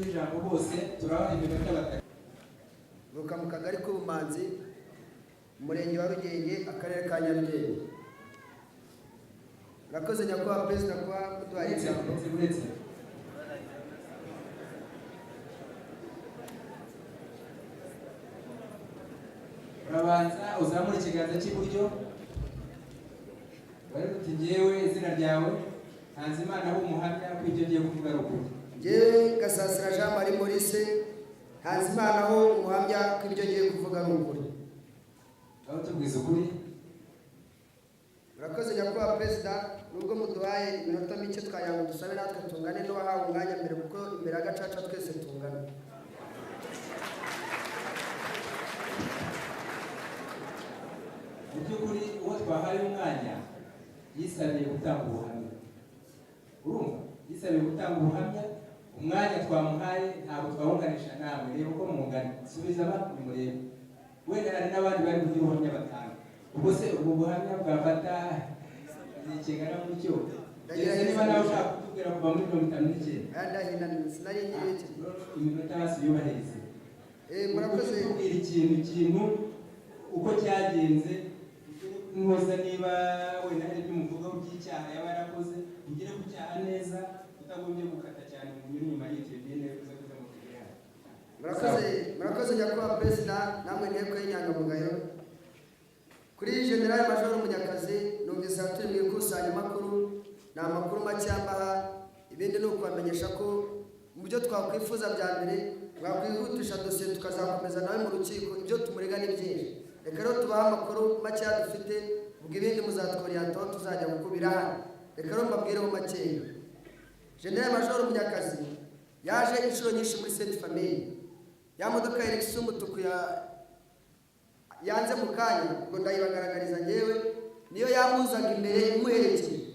Duhe ijambo bose, turabaha iminota 3. Mvuka mu kagari k'Ubumanzi, umurenge wa Rugenge, akarere ka Nyarugenge. Murakoze nyakubahwa perezida kuba muduhaye Uretse, ijambo. uretse, uretse. Urabanza uzamure ikiganza cy'iburyo, wari uti ngewe izina ryawe Ntanzimana w'umuhamya ko ibyo ngiye kuvuga ari ukuri. Njyewe Gasasira Jean Marie Maurice, Ntanzimana ho umuhamya ko ibyo ngiye kuvuga ari ukuri. Aho tubwiza ukuri. Murakoze nyakubahwa perezida, nubwo muduhaye iminota mike twagira ngo dusabe natwe tungane n'uwahawe umwanya mbere, kuko imbere ya gacaca twese tungana. Mu by'ukuri uwo twahaye umwanya yisabiye gutanga ubuhamya, urumva yisabiye gutanga ubuhamya, umwanya twamuhaye ntabwo twawunganisha namwe. Reba uko mungana, subiza abantu murebe, wenda hari n'abandi bari kugira ubuhamya batanga. Ubwo se ubwo buhamya bwafata igihe kingana gutyo? Gereza niba nawe ushaka kutubwira kuva muri 59. Aya ndahinaniwe, sinari nkiri. Iminota basi yubahirize. Murakoze. Kutubwira ikintu uko cyagenze, nkoza niba wenda hari ibyo umuvugaho by'icyaha yaba yarakoze, ugere ku cyaha neza utagombye gukata cyane ngo unyure inyuma y'iyo uza kuza mu kigare. Murakoze, murakoze nyakubahwa perezida, namwe nteko y'inyangamugayo. Kuri General Major Munyakazi, numvise turi mu ikusanyamakuru, ni amakuru make mbaha, ibindi ni ukubamenyesha ko mu byo twakwifuza bya mbere mwakwihutisha dosiye tukazakomeza nawe mu rukiko, ibyo tumurega ni byinshi. Reka rero tubahe amakuru makeya dufite, ubwo ibindi muzatworiyantaho tuzajya gukubira hano. Reka rero mbabwireho makeya. General Major Munyakazi yaje inshuro nyinshi muri Sainte Famille. Ya modoka ya Lexus y'umutuku ya yanze mu kanya, ubwo ndayibagaragariza ngewe, niyo yamuzaga imbere imuherekeje.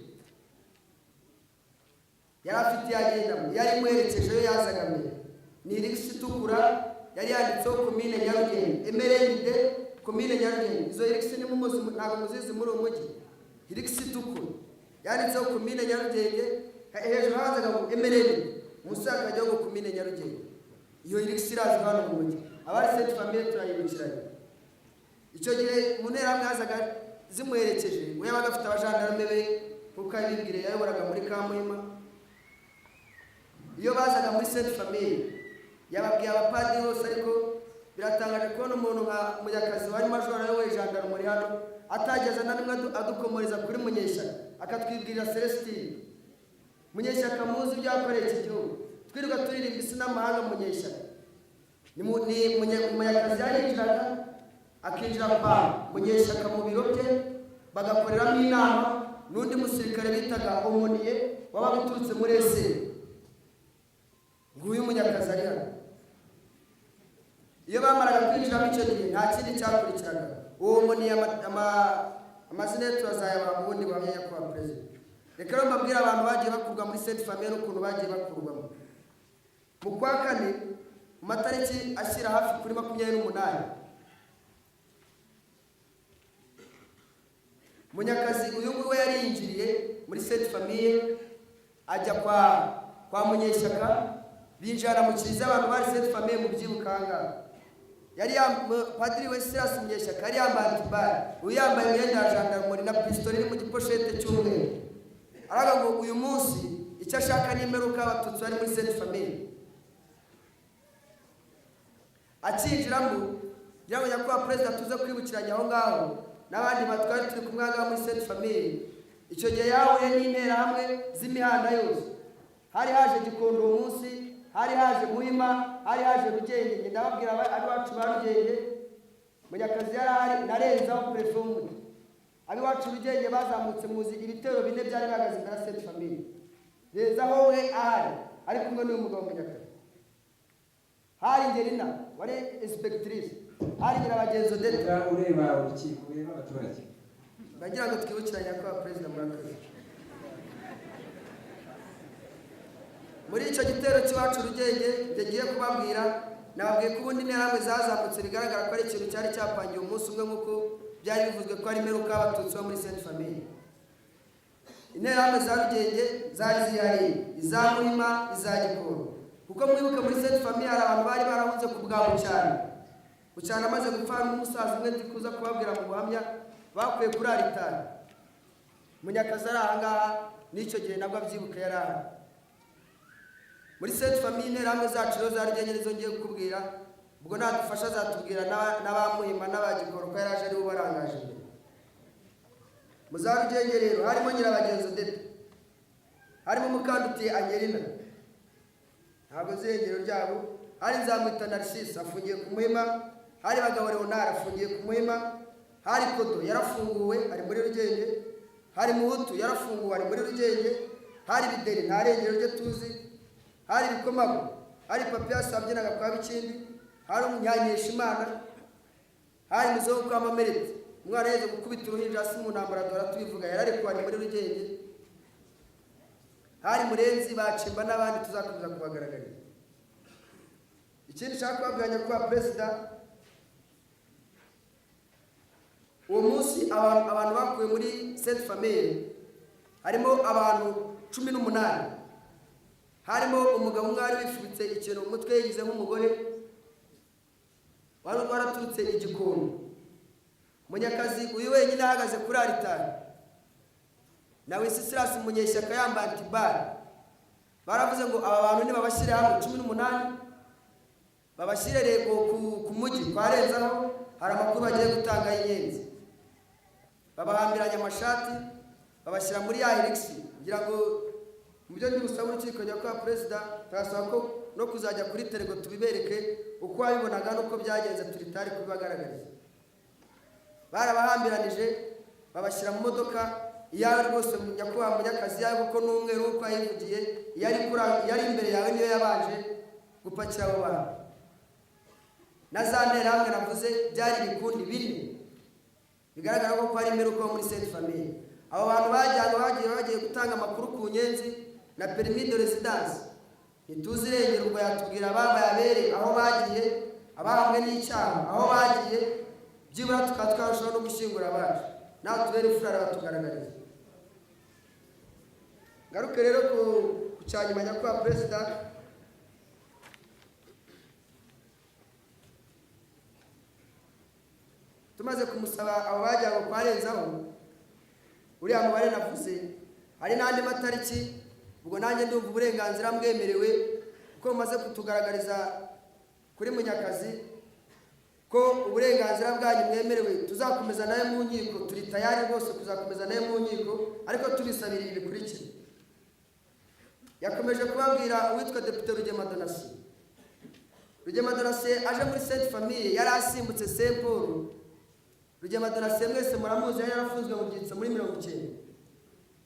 Yari afite iyo agendamo, yari imuherekeje yo yazaga mbere. Ni Lexus itukura yari yanditseho komine Nyarugenge, MRND komine Nyarugenge. Izo Lexus ni mumuzi, ntabwo muzizi muri uwo mujyi. Lexus itukura yanditseho komine Nyarugenge, hejuru hazaga ngo MRND, munsi hakajyaho ngo komine Nyarugenge. Iyo Lexus irazwi hano mu mujyi, abari Sainte Famille turayibukiranye. Icyo gihe mu nterahamwe hazaga zimuherekeje, we yabaga afite abajandarume be, kuko abibwire yayoboraga muri Kamuhima. Iyo bazaga muri Sainte Famille yababwiye abapadiri bose, ariko biratangaje kubona umuntu nka Munyakazi wari majoro ayoboye jandarumuri hano atageza na rimwe adukomoreza kuri Munyeshyaka, akatwibwirira Celestine Munyeshyaka muzi ibyo yakoreye iki gihugu, twirirwa turirimba isi n'amahanga. Munyeshyaka ni Munyakazi yarinjiraga akinjira kwa Munyeshyaka mu biro bye, bagakoreramo inama n'undi musirikare bitaga Omuniye wabaga uturutse muri ese. Nguyu Munyakazi ari hano. Iyo bamaraga kwinjiramo icyo gihe nta kindi cyakurikiraga. Uwo Omuniye amazina ye turazayabaha mu bundi buhamya nyakubahwa perezida. Reka rero mbabwire abantu bagiye bakurwa muri Sainte Famille n'ukuntu bagiye bakurwamo. Mu kwa kane, mu matariki ashyira hafi kuri 28, Munyakazi uyu nguyu we yari yinjiriye muri Sainte Famille, ajya kwa Munyeshyaka, binjirana mu kiliziya. Abantu bari Sainte Famille mu byibukanga, yari Padiri Wenceslas Munyeshyaka yari yambaye antibari, uyu yambaye imyenda ya gendarmerie na pisitoli iri mu giposhete cy'umweru. Aravuga ngo uyu munsi icyo ashaka ni imperuka y'abatutsi bari muri Sainte Famille. Akinjiramo, ngira ngo nyakubahwa perezida tuze kwibukiranya aho ngaho n'abandi batwari turi kumwe aha ngaha muri Sainte Famille. Icyo gihe yahuye n'interahamwe z'imihanda yose. Hari haje Gikondo uwo munsi, hari haje Muhima, hari haje Rugenge. Njye ndababwira ab'iwacu ba Rugenge, Munyakazi yari ahari, narenzaho perefe w'umujyi. Ab'iwacu Rugenge bazamutse muzi ibitero bine byari bihagaze imbere ya Sainte Famille, Renzaho we ahari ari kumwe n'uyu mugabo Munyakazi. Hari Ngerina wari inspectrice, hari Nyirabagenzi Odette. Ureba urukiko, ureba abaturage. Bagira ngo twibukiranye nyakubahwa perezida. Murakoze. Muri icyo gitero cy'iwacu Rugenge njye ngiye kubabwira, nababwiye ko ubundi interahamwe zazamutse, bigaragara ko ari ikintu cyari cyapangiwe umunsi umwe, nk'uko byari bivuzwe ko ari imperuka y'abatutsi bo muri Sainte Famille. Interahamwe za Rugenge zari zihariye, iza Muhima, iza Gikondo. Kuko mwibuke muri Sainte Famille hari abantu bari barahunze ku bwa Bucyana. Bucyana amaze gupfa n'umusaza umwe ndi kuza kubabwira mu buhamya, bakuye kuri aritari. Munyakazi ari aha ngaha, n'icyo gihe nabwo abyibuka yari ahari. Muri Sainte Famille interahamwe zacu rero za Rugenge nizo ngiye kukubwira, ubwo nadufasha azatubwira n'abamuhima n'abagikoro ko yari aje ariwe ubarangaje imbere. Mu za Rugenge rero harimo Nyirabagenzi Odette, harimo Mukandutiye Angelina, ntabwo nzi irengero ryabo, hari Nzamwita Narcisse afungiye ku Muhima, hari Bagabo Leonard afungiye ku Muhima, hari Kodo yarafunguwe ari muri Rugenge, hari Muhutu yarafunguwe ari muri Rugenge, hari Bideri nta rengero rye tuzi, hari Bikomagu, hari Papias wabyinaga kwa Bikindi, hari Umunyanyeshimana, hari Muzungu kwa Mamereti, umwana yeze gukubita uruhinja hasi mu ntambara duhora tubivuga, yararekuwe ari muri Rugenge, hari Murenzi, Bacimba n'abandi tuzakomeza kubagaragarira. Ikindi nshaka kubabwira nyakubahwa perezida, uwo munsi abantu bakuwe muri Sainte Famille harimo abantu 18, harimo umugabo umwe wari wifubitse ikintu mu mutwe yigize nk'umugore wari waraturutse Igikondo. Munyakazi uyu wenyine ahagaze kuri aritari, na Wenceslas Munyeshyaka yambaye antibari. Baravuze ngo aba bantu nibabashyire hamwe 18, babashyire rego ku mujyi kwa Renzaho, hari amakuru bagiye gutanga y'inyenzi. Babahambiranya amashati babashyira muri ya Hilux. Ngira ngo mu byo ndi busabe urukiko nyakubahwa perezida, turasaba ko no kuzajya kuri terego tubibereke uko wabibonaga n'uko byagenze, turitari kubibagaragariza. Barabahambiranije babashyira mu modoka iyawe rwose nyakubahwa Munyakazi, iyawe kuko ni umweru uko yayivugiye, iyari imbere yawe niyo yabanje gupakira abo bantu. Na za nterahamwe navuze byari ibikundi bine bigaragara ko ari imperuka yo muri Sainte Famille. Abo bantu bajyanywe bagiye gutanga amakuru ku nyenzi na permis de residence. Ntituzi irengero, ubwo yatubwira ababaye abere aho bagiye, abahamwe n'icyaha aho bagiye, byibura tukaba twarushaho no gushyingura abacu, nawe tubere imfura arabatugaragariza. Ngaruke rero ku cya nyuma nyakubahwa perezida, tumaze kumusaba abo bajyanywe kwa Renzaho uriya mubare navuze, hari n'andi matariki, ubwo nanjye ndumva uburenganzira mbwemerewe kuko mumaze kutugaragariza kuri Munyakazi ko uburenganzira bwanyu mwemerewe, tuzakomeza nawe mu nkiko, turi tayari rwose kuzakomeza nawe mu nkiko, ariko tubisabira ibi bikurikira. Yakomeje kubabwira uwitwa Depite Rugema Donatien. Rugema Donatien aje muri Sainte Famille yari asimbutse Saint Paul. Rugema Donatien mwese muramuzi, yari yarafunzwe mu byitso muri 90.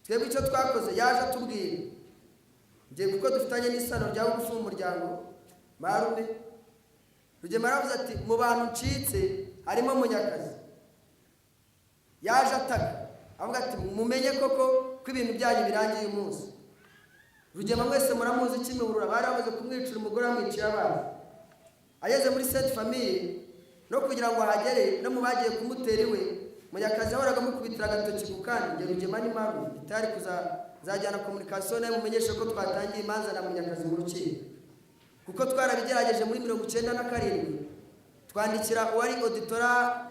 Twebwe icyo twakoze, yaje atubwira, ngiye kuko dufitanye n'isano rya bugufi mu muryango marume. Rugema aravuze ati mu bantu ncitse harimo Munyakazi. Yaje ataka avuga ati mumenye koko ko ibintu byanyu birangiye uyu munsi. Rugema mwese muramuzi, Kimihurura bari bamaze kumwicira umugore bamwiciye abana. Ageze muri Sainte Famille no kugira ngo ahagere no mu bagiye kumutera iwe, Munyakazi yahoraga amukubitira agatoki ku kandi. Njye Rugema ni marume, itari kuzajyana communication nawe mumenyeshe ko twatangiye imanza na Munyakazi mu rukiko, kuko twarabigerageje muri 97 twandikira uwari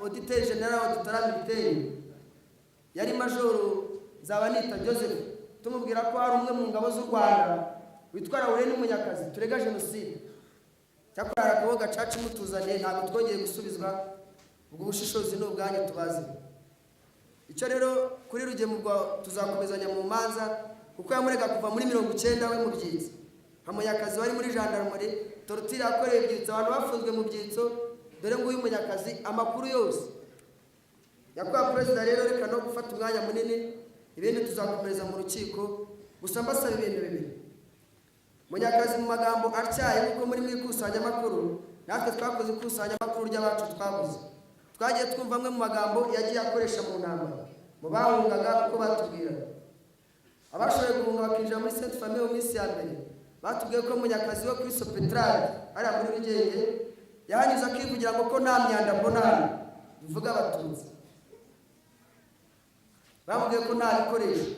auditeur general auditora militaire, yari Majoro Nzabanita Joseph, tumubwira ko hari umwe mu ngabo z'u Rwanda witwa Laurent Munyakazi turega jenoside. Cyakora hari akabo gacaca imutuzaniye, ntabwo twongeye gusubizwa, ubwo bushishozi ni ubwanyu tubazi. Icyo rero kuri Rugema ubwo tuzakomezanya mu manza, kuko yamurega kuva muri 90 we mu byitso. Nka Munyakazi wari muri gendarmerie, torture yakoreye ibyitso, abantu bafunzwe mu byitso, dore nguyu Munyakazi amakuru yose. Nyakubahwa perezida rero, reka no gufata umwanya munini, ibindi tuzakomereza mu rukiko, gusa mbasaba ibintu bibiri. Munyakazi mu magambo atyaye, kuko muri mu ikusanyamakuru, natwe twakoze ikusanyamakuru ry'abacu twabuze. Twagiye twumva amwe mu magambo yagiye akoresha mu ntambara, mu bahungaga uko batubwiraga. Abashoboye guhunga bakinjira muri Sainte Famille mu minsi ya mbere, batubwiye ko Munyakazi we kuri Sopetrade hariya muri Rugenge yahanyuze akivugira ngo ko nta myanda mbona hano, bivuga Abatutsi. Bamubwiye ko nta bikoresho.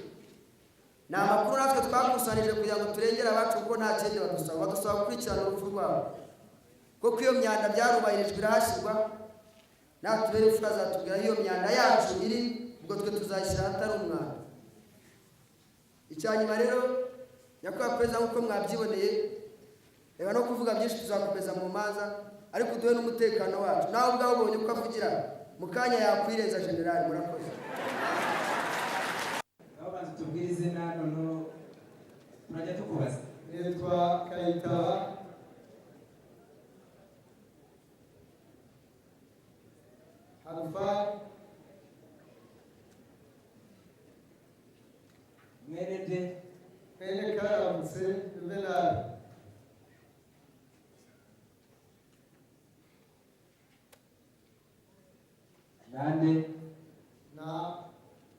Ni amakuru natwe twakusanyije kugira ngo turengere abacu, kuko nta kindi badusaba, badusaba gukurikirana urupfu rwabo, kuko iyo myanda byarubahirijwe irahashyirwa. Natubera imfura azatubwira aho iyo myanda yacu iri, ubwo twe tuzayishyira ahatari umwanda. Icya nyuma rero, nyakubahwa Perezida, nk'uko mwabyiboneye, reka no kuvuga byinshi, tuzakomeza mu manza, ariko uduhe n'umutekano wacu. Nawe ubwawe ubonye uko avugira, mu kanya yakwirenza generali. Murakoze. Aho banza tubwire izina, noneho turajya tukubaza. Nitwa Kayitaba Harufa. Mwene de? Mwene Karamutse Juvenal. Nande? Na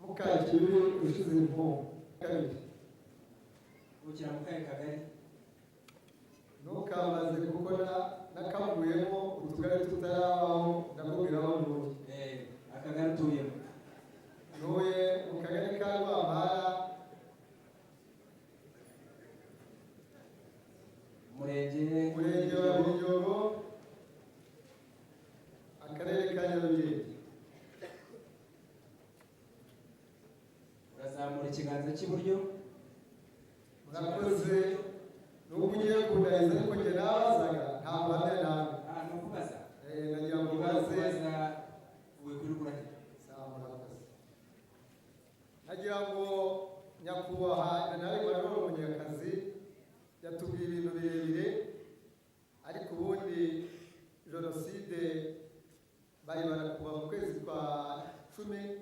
Mukakibi ushize impumu kabiri. Uvukira mu kahe kagari? Ntukambaze kuko nakavuyemo utugari tutarabaho, ndakubwira aho ntuye. Akagari utuyemo? Ntuye mu kagari ka Rwampara. Umurenge? Umurenge wa Biryogo, akarere ka Nyarugenge. Urazamura ikiganza cy'iburyo. Murakoze. Nubwo ugiye kundahiza, ariko njye nabazaga, nta buhamya nawe. Ah, ni ukubaza. Nagira ngo Niba mbaze. ukubaza, wikwiriye kurahira. Sawa, murakoze. Nagira ngo nyakubahwa Jenerali Majoro Munyakazi yatubwiye ibintu birebire, ariko ubundi jenoside bayibara kuva mu kwezi kwa 10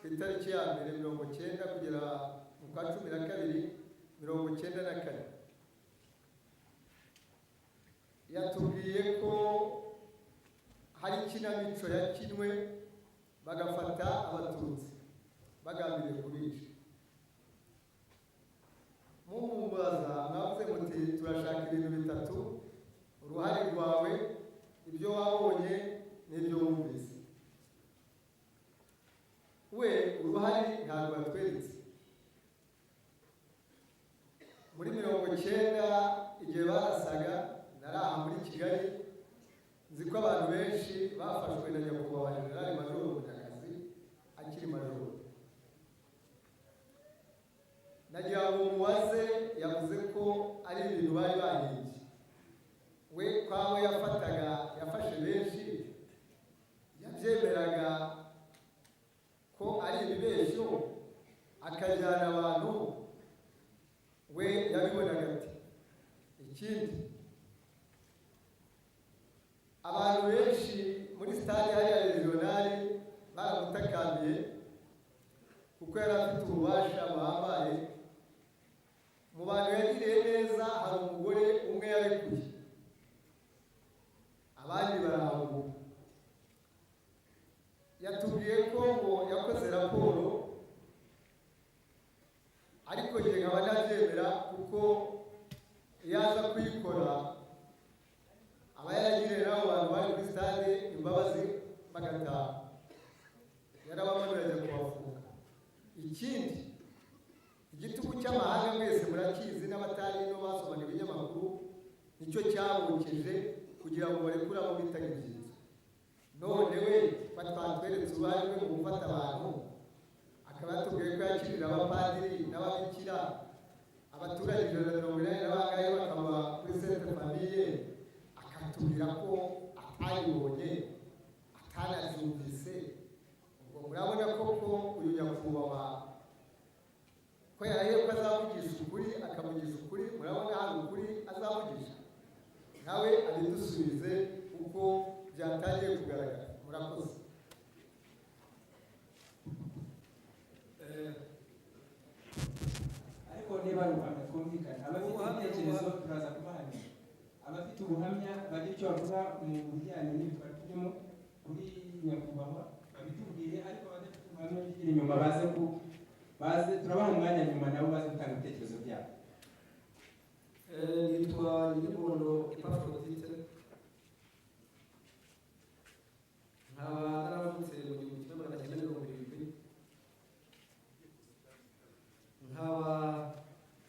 ku itariki ya 1 90 kugera mu kwa 12 94. Yatubwiye ko hari ikinamico yakinwe, bagafata Abatutsi bagambiriye kubica. Mumubaza mwavuze muti turashaka ibintu bitatu: uruhare rwawe, ibyo wabonye n'ibyo wumvise. We uruhare ntabwo yatweretse. Muri 90 igihe barasaga, nari aha muri Kigali, nzi ko abantu benshi bafashwe na nyakubahwa Jenerali Majoro Munyakazi akiri majoro. Nagira ngo mubaze, yavuze ko ari ibintu bari bahimbye, we kwabo yafataga, yafashe benshi, yabyemeraga ko ari ibibeshyo akajyana abantu? We yabibonaga ati? Ikindi, abantu benshi muri stade hariya regionali baramutakambiye kuko yari afite ububasha buhambaye. Mu bantu yagiriye neza hari umugore umwe yarekuye, abandi barahaguka. Yatubwiye ko ngo yakoze raporo, ariko njye nkaba ntabyemera, kuko iyo aza kuyikora aba yaragiriye n'abo bantu bari kuri stade imbabazi bagataha, yarabamanuye ajya kubafunga. Ikindi, igitugu cy'amahanga mwese murakizi, n'abatari no basomaga ibinyamakuru, nicyo cyabokeje kugira ngo barekure abo bitaga ibyitso. None we batweretse uruhare rwe mu gufata abantu, akaba yatubwiye ko yakirira abapadiri n'ababikira, abaturage 180 na bangahe bakaba kuri Sainte Famille, akatubwira ko atabibonye, atanabyumvise. Ubwo murabona koko uyu nyakubahwa ko yarahiye ko azavugisha ukuri, akavugisha ukuri, murabona hari ukuri azavugisha? Nawe abidusubize kuko byatangiye kugaragara. Murakoze. Ariko niba ari ubuhamya twumvikane, abafite Ubuhamya, ibitekerezo ubuhamya. turaza kubahamya. Abafite ubuhamya bagira icyo bavuga mu bijyanye n'ibi twari turimo kuri nyakubahwa babitubwire, ariko abadafite ubuhamya bigira inyuma, baze ku baze turabaha umwanya nyuma, nabo baze gutanga ibitekerezo byabo. Nitwa Nyiribondo